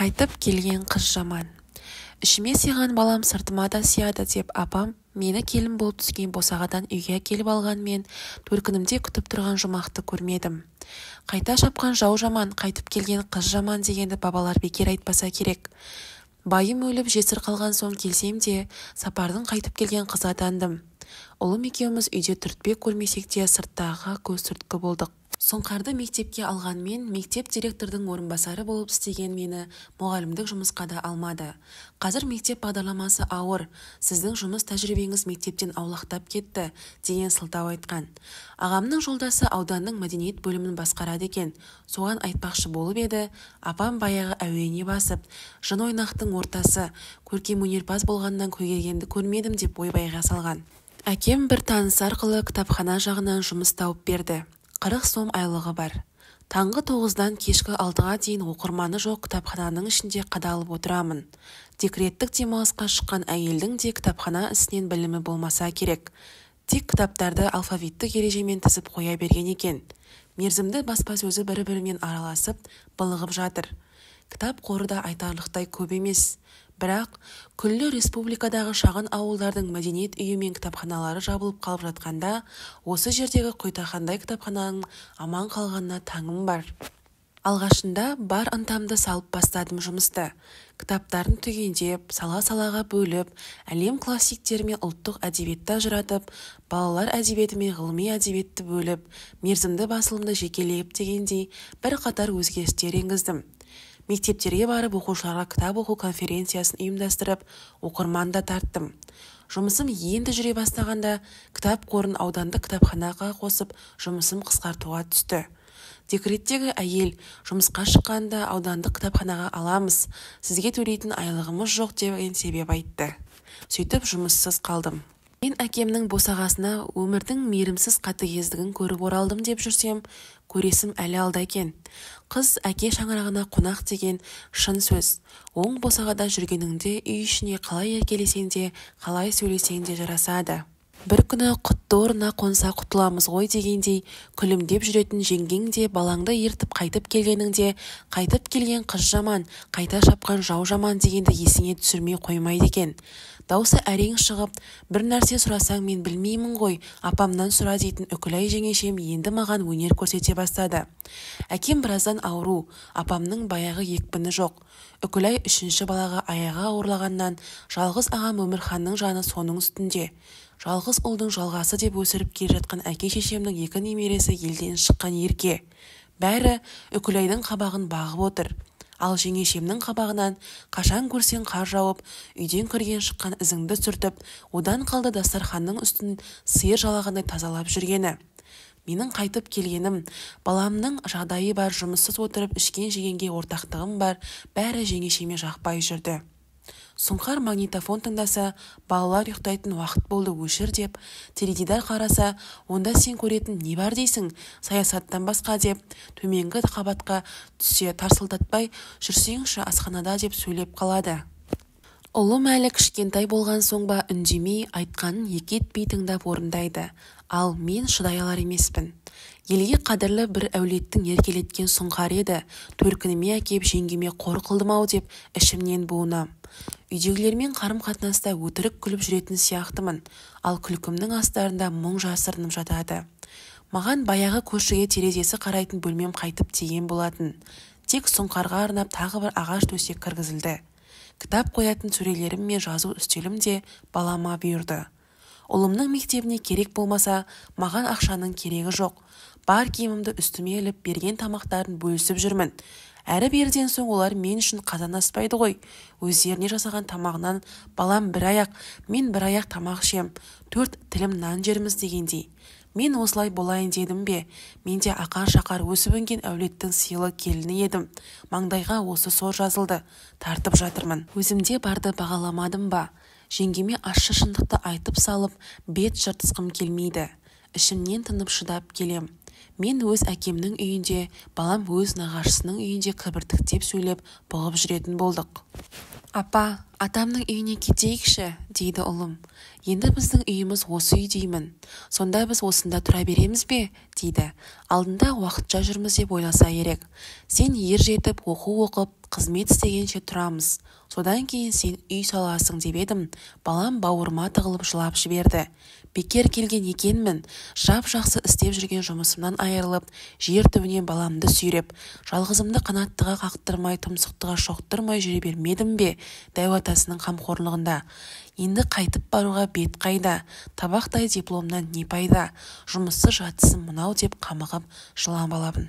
Қайтып келген қыз жаман. Ішіме сыйған балам сыртыма да сияды деп апам мені келін болып түскен босағадан үйге әкеліп алғанмен, төркінімде күтіп тұрған жұмақты көрмедім. Қайта шапқан жау жаман, қайтып келген қыз жаман дегенді бабалар бекер айтпаса керек. Байым өліп, жесір қалған соң келсем де, сапардың қайтып келген қызы атандым. Ұлым екеуміз үйде түртпек көрмесек те, сырттағыға көз түрткі болдық. Сұңқарды мектепке алғанмен, мектеп директордың орынбасары болып істеген мені мұғалімдік жұмысқа да алмады. Қазір мектеп бағдарламасы ауыр, сіздің жұмыс тәжірибеңіз мектептен аулақтап кетті деген сылтау айтқан. Ағамның жолдасы ауданның мәдениет бөлімін басқарады екен, соған айтпақшы болып еді, апам баяғы әуеніне басып, жын ойнақтың ортасы, көркемөнерпаз болғаннан көгергенді көрмедім деп ойбайға салған. Әкем бір танысы арқылы кітапхана жағынан жұмыс тауып берді. 40 сом айлығы бар. Таңғы 9-дан кешкі 6-ға дейін оқырманы жоқ кітапхананың ішінде қадалып отырамын. Декреттік демалысқа шыққан әйелдің де кітапхана ісінен білімі болмаса керек. Тек кітаптарды алфавиттік ережемен тізіп қоя берген екен. Мерзімді баспасөзі бір-бірімен араласып, былығып жатыр. Кітап қоры да айтарлықтай көп емес. Бірақ, күллі республикадағы шағын ауылдардың мәдениет үйі мен кітапханалары жабылып қалып жатқанда, осы жердегі құйтақандай кітапхананың аман қалғанына таңым бар. Алғашында бар ынтамды салып бастадым жұмысты. Кітаптарын түгендеп, сала-салаға бөліп, әлем классиктері мен ұлттық әдебиетті ажыратып, балалар әдебиеті мен ғылыми әдебиетті бөліп, мерзімді басылымды жекелеп дегендей бірқатар өзгерістер енгіздім. Мектептерге барып оқушыларға кітап оқу конференциясын ұйымдастырып, оқырман да тарттым. Жұмысым енді жүре бастағанда кітап қорын аудандық кітапханаға қосып, жұмысым қысқартуға түсті. Декреттегі әйел жұмысқа шыққанда аудандық кітапханаға аламыз, сізге төлейтін айлығымыз жоқ деген себеп айтты. Сөйтіп жұмыссыз қалдым. Мен әкемнің босағасына өмірдің мейірімсіз қатыгездігін көріп оралдым деп жүрсем, көресім әлі алда екен. Қыз әке шаңырағына қонақ деген шын сөз. Оң босағада жүргеніңде үй ішіне қалай еркелесең де, қалай сөйлесең де жарасады. Бір күні құтты орнына қонса құтыламыз ғой дегендей күлімдеп жүретін жеңгең де балаңды ертіп қайтып келгеніңде қайтып келген қыз жаман, қайта шапқан жау жаман дегенді есіңе түсірмей қоймайды екен. Даусы әрең шығып, бір нәрсе сұрасаң мен білмеймін ғой, апамнан сұра дейтін Үкілай жеңешем енді маған өнер көрсете бастады. Әкем біраздан ауру, апамның баяғы екпіні жоқ. Үкілай үшінші балаға аяғы ауырлағаннан жалғыз ағам Өмірханның жаны соның үстінде. Жалғыз ұлдың жалғасы деп өсіріп келе жатқан әке-шешемнің екі немересі елден шыққан ерке. Бәрі Үкілайдың қабағын бағып отыр. Ал жеңешемнің қабағынан қашан көрсең қар жауып, үйден кірген шыққан ізіңді сүртіп, одан қалды дастарханның үстін сиыр жалағандай тазалап жүргені. Менің қайтып келгенім, баламның жағдайы бар, жұмыссыз отырып ішкен жегенге ортақтығым бар, бәрі жеңешеме жақпай жүрді. Сұңқар магнитофон тыңдаса, балалар ұйықтайтын уақыт болды өшір деп, теледидар қараса, онда сен көретін не бар дейсің, саясаттан басқа деп, төменгі қабатқа түссе тарсылдатпай жүрсеңші асханада деп сөйлеп қалады. Ұлым әлі кішкентай болған соң ба үндемей, айтқанын екі етпей тыңдап орындайды. Ал мен шыдай алар емеспін. Елге қадірлі бір әулеттің еркелеткен сұңқар еді, төркініме әкеп жеңгеме қор қылдым-ау деп ішімнен буынам. Үйдегілермен қарым-қатынаста өтірік күліп жүретін сияқтымын, ал күлкімнің астарында мұң жасырынып жатады. Маған баяғы көршіге терезесі қарайтын бөлмем қайтып тиген болатын. Тек сұңқарға арнап тағы бір ағаш төсек кіргізілді. Кітап қоятын сөрелерім мен жазу үстелім де балама бұйырды. Ұлымның мектебіне керек болмаса, маған ақшаның керегі жоқ. Бар киімімді үстіме іліп, берген тамақтарын бөлісіп жүрмін. Әрі берден соң олар мен үшін қазан аспайды ғой. Өздеріне жасаған тамағынан балам бір аяқ, мен бір аяқ тамақ ішем, 4 тілім нан жерміз дегендей. Мен осылай болайын дедім бе? Мен де ақар-шақар өсіп өнген әулеттің сыйлы келіні едім. Маңдайға осы сор жазылды, тартып жатырмын. Өзімде барды бағаламадым ба? Жеңгеме ащы шындықты айтып салып, бет жыртысқым келмейді. Ішімнен тынып шыдап келем. Мен өз әкемнің үйінде, балам өз нағашысының үйінде кібіртіктеп сөйлеп, бұғып жүретін болдық. Апа, атамның үйіне кетейікші, дейді ұлым. Енді біздің үйіміз осы үй деймін. Сонда біз осында тұра береміз бе, Дейді. Алдында уақытша жүрміз деп ойласа керек. Сен ер жетіп, оқу оқып, қызмет істегенше тұрамыз, содан кейін сен үй саласың деп едім, балам бауырыма тығылып жылап жіберді. Бекер келген екенмін, жап-жақсы істеп жүрген жұмысымнан айырылып, жер түбінен баламды сүйреп, жалғызымды қанаттыға қақтырмай, тұмсықтыға шоқтырмай жүре бермедім бе дәу атасының қамқорлығында. Енді қайтып баруға бет қайда? Табақтай дипломнан не пайда, жұмыссыз жатысым мынау деп қамығып жылап аламын.